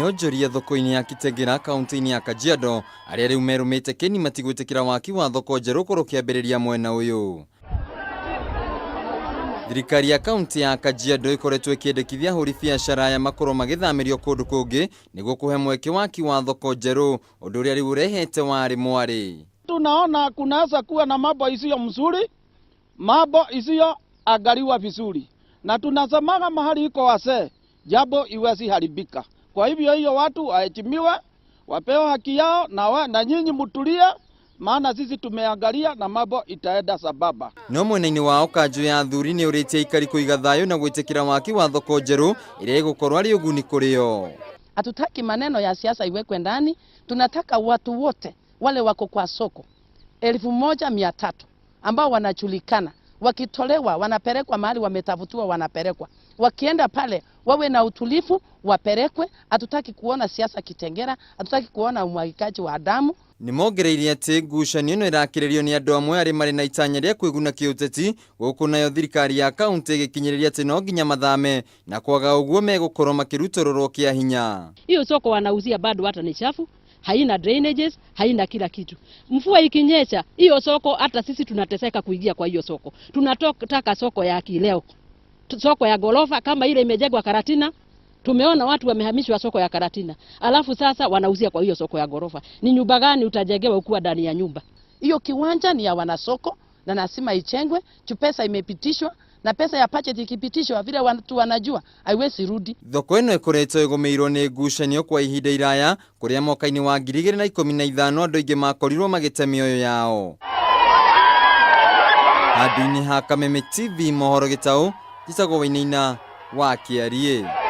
Onjoria thoko-inĩ ya Kitengela kaunti-inĩ ya Kajiado arĩa rĩu merũmĩte kĩni matigwĩtĩkĩra waki wa thoko njerũ ũkorwo ũkĩambĩrĩria mwena ũyũ. Thirikari ya kaunti ya Kajiado ĩkoretwo ĩkĩendekithia ahũri biacara aya makorwo magĩthamĩrio kũndũ kũngĩ nĩguo kũhe mweke waki wa thoko njerũ, ũndũ ũrĩa rĩu ũrehete warĩ mwarĩ. Tunaona kunaweza kuwa na mambo isiyo mzuri, mambo isiyo angaliwa vizuri, na tunasemaga mahali iko wazee jambo iwezi haribika. Kwa hivyo hiyo watu waheshimiwe, wapewe haki yao na nyinyi mtulie, maana sisi tumeangalia na mambo itaenda sambamba. No mwena-inĩ wao kanjũ ya athuri nĩ ũrĩtie aikari kũiga thayũ na gwĩtĩkĩra waki wa thoko njerũ ĩrĩa ĩgũkorwo arĩ ũguni kũrĩ o. Hatutaki maneno ya siasa iwekwe ndani, tunataka watu wote wale wako kwa soko 1300 ambao wanajulikana, wakitolewa wanapelekwa mahali wametafutiwa, wanapelekwa. Wakienda pale wawe na utulivu, wapelekwe. Hatutaki kuona siasa Kitengela, hatutaki kuona umwagikaji wa damu. Nĩ mongereire atĩ ngucanio ĩno ĩrakĩrĩrio nĩ andũ amwe arĩa marĩ na itanya rĩa kwĩguna kĩũteti, gũkũ nayo thirikari ya kaunti ĩgĩkinyĩrĩria atĩ no nginya mathame na kwaga ũguo megũkorwo makĩrutũrũrwo kĩa hinya. Hiyo soko wanauzia bado hata ni chafu, haina drainages, haina kila kitu. Mvua ikinyesha, hiyo soko hata sisi tunateseka kuingia kwa hiyo soko. Tunataka soko ya kileo, soko ya gorofa kama ile imejengwa Karatina. Tumeona watu wamehamishwa soko ya Karatina, alafu sasa wanauzia kwa hiyo soko ya gorofa. Ni nyumba gani utajengewa ukiwa ndani ya nyumba? Hiyo kiwanja ni ya wanasoko na lazima ijengwe, juu pesa imepitishwa na pesa ya budget ikipitishwa vile watu wanajua haiwezi rudi. Thoko ĩno ĩkoretwo ĩgũmĩirwo nĩ ngucanio kwa ihinda iraya kũrĩa mwaka-inĩ wa 2015 andũ aingĩ makorirwo magĩte mĩoyo yao. Handũ-inĩ ha Kameme TV mohoro gĩtaũ, njĩtagwo Wainaina wa Kĩariĩ.